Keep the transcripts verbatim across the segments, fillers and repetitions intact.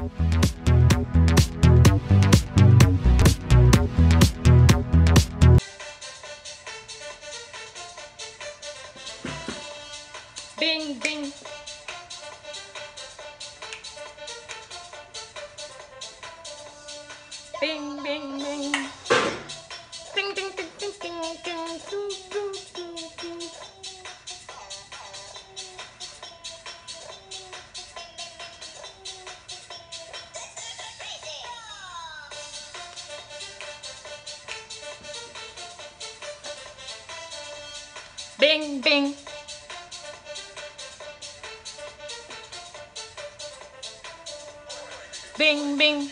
Bing, bing. Bing, bing, bing. Ting, ting, ting, ting, ting, ting. Doo, doo, doo, doo. Bing, bing. Bing, bing.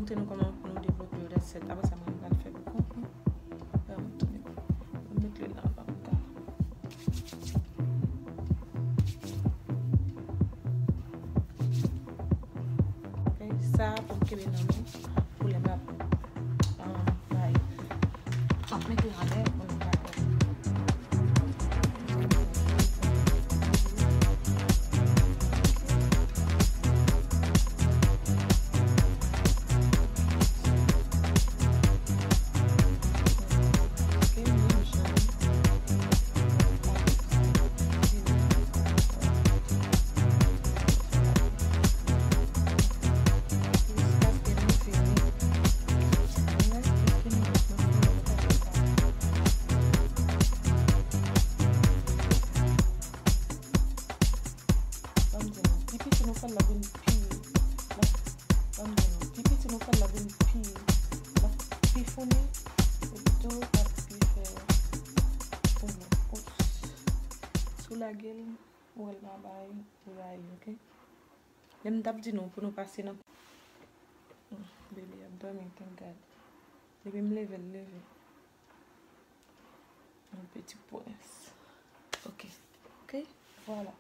Montre nou kòman pou nou devlope yo, that's it. Apre sa, mwen, m pral fè boukan. Apre, mwen tounen. Mwen met lwil nan anvan boukan. Ok, sa pou m kenbe nan men pou lè m ap, um, bay. M ap mete anlè pou nou pa pèdi. Ban m di nou, pi piti nou fè l, l ap vin pi, l ap, ban m di nou, pi piti nou fè l, l ap vin pi, l ap pi founi, epi tou l ap pi fè pou nou. Oups. Si w lage l, ou wè l pa bay rayi, ok? Men m t ap di nou pou nou pase nan, hmm, bebe ap dòmi, thank God. Depi m leve, l leve. Yon piti pwens. Ok. Ok. Vwala.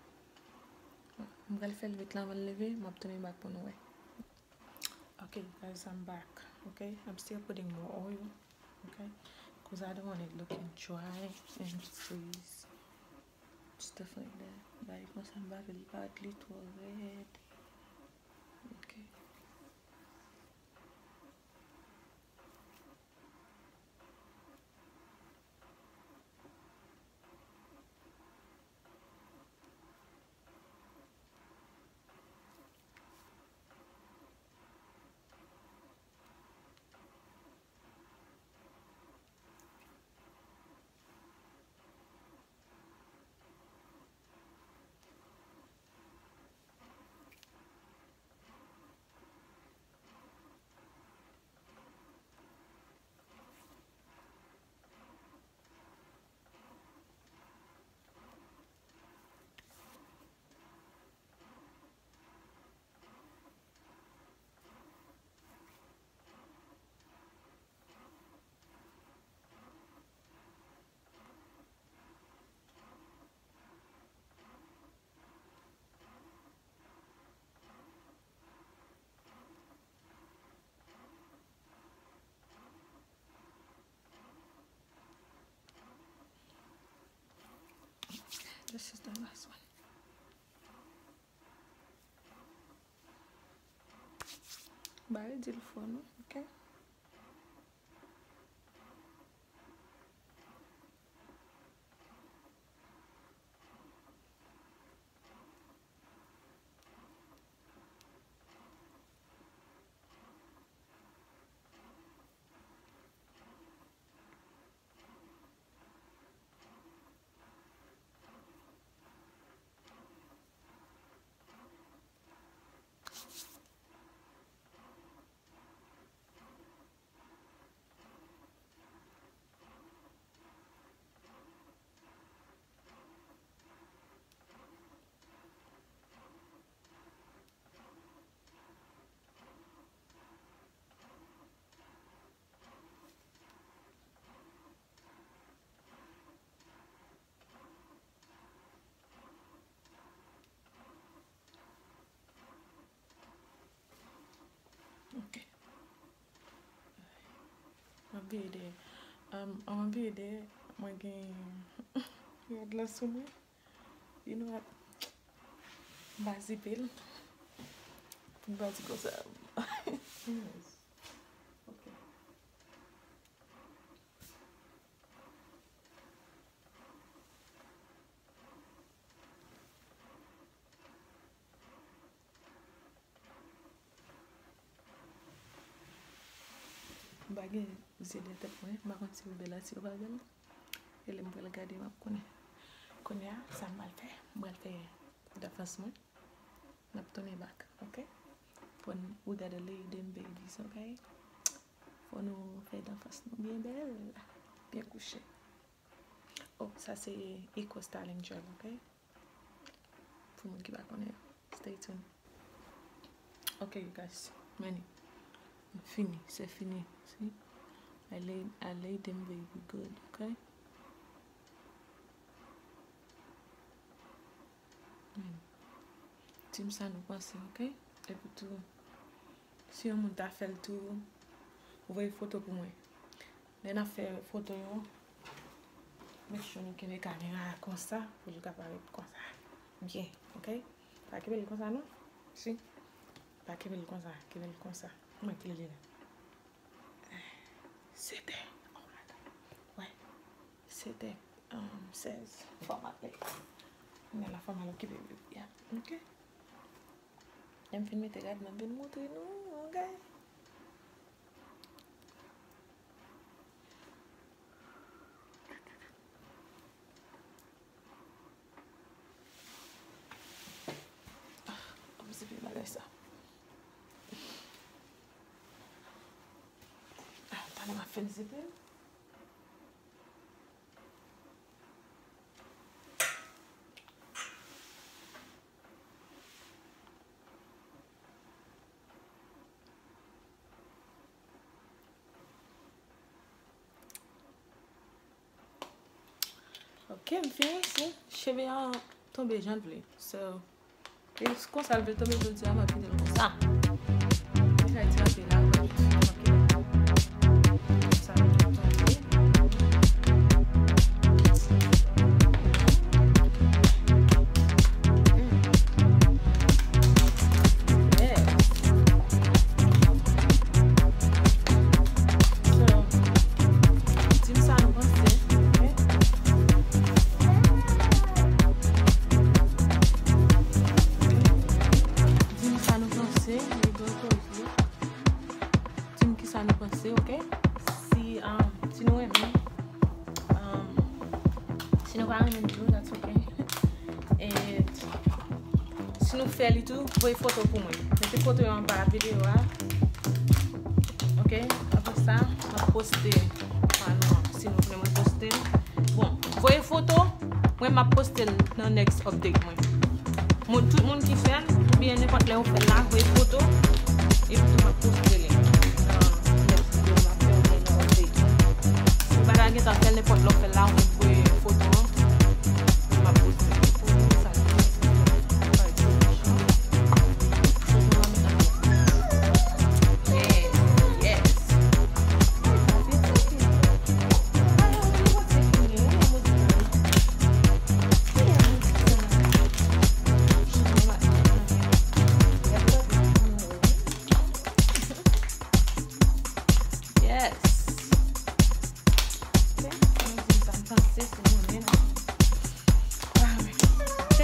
M pral fè l vit la anvan l leve, m ap tounen back pou nou wè. Ok, guys, I'm back. Ok, I'm still putting more oil. Ok, cause I don't want it looking dry and freeze. Stuff like that. Like, konsa m pa vle l parèt li twò rèd. Ok. This is the last one. Ba yo di l fò non, ok? Ok. M ap vire dèyè. Um, an m ap vire dèyè, mwen gen rad la sou mwen. You know what? M pa zipe l. M pa di konsa. Anyways. Ok. M pa gen zye dèyè tèt mwen, m pa konn si yo bèl a, si yo pa bèl. E lè m pral gade, m ap konnen. Kounye a, sa m pral fè? M pral fè danfans mwen. N ap tounen back, ok? Fò n, we gotta lay them babies, ok? Fò nou fè danfans nou byen bèl, byen kouche. Oh, sa se Eco Styling Gel, ok? Pou moun ki pa konnen, stay tuned. Ok, you guys, many. Fini, se fini. See? I laid, I laid them baby good, okay? Hmm. Di m sa nou panse, ok? Epi tou, si yon moun ta fè l tou, voye foto pou mwen. Lè n ap fè foto yo, make sure nou kenbe kamera a konsa, pou l ka parèt konsa. Byen, ok? Pa kenbe l konsa, non. Si. Pa kenbe l konsa, kenbe l konsa. Mwen kenbe l la. Sèt è. Oh my God. Wè. Sèt è, um, sèz. Fò m ale. Kounye a la, fò m al okipe bebe a. Ok? Lè m fin mete rad, m ap vin montre nou, ok? Ah, m zipe bagay sa. Ah, talè m ap fin zipe l. Ok, m fini isi. Cheve an tonbe jan l vle. So, e konsa l vle tonbe jodi a, m ap kite l konsa. Li ka di anpil la, m ap kite l konsa l tonbe. Yes. So, di m sa nou panse, ok? Di m sa nou panse, nou do koze. Di m kisa nou panse, ok? Si, um, si nou renmen, um, si nou pa renmen tou, that's ok. E si nou fè li tou, voye foto pou mwen. Mete foto yo anba videyo a. Ok? Apre sa, m ap poste pa nou an. Si nou vle mwen poste l. Bon, voye foto, mwen m ap poste l nan next update mwen. Moun, tout moun ki fè l, oubyen nenpòt lè ou fè l la, voye foto, epi tou m ap poste li nan next video m ap fè oubyen nan update mwen. Si w pa ta gentan fè l, nenpòt lè ou fè l la, ou mèt voye foto an, m ap poste l. Yes. Ok, mwen di sa m panse, si nou renmen. Ah, ok.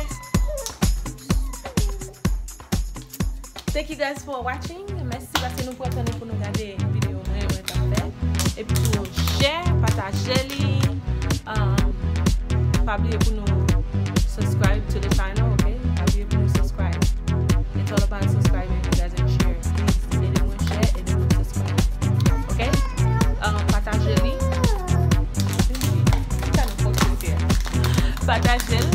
Thank you guys for watching. Mèsi paske nou pran tan nou pou nou gade videyo mwen, mwen t ap fè. Epi tou, share, pataje li. Um, pa bliye pou nou subscribe to the channel, ok? Pa bliye pou nou subscribe. It's all about subscribing, you guys, and share. Please, ede mwen share, ede mwen subscribe. Ok? Um, pataje li. Pataje l.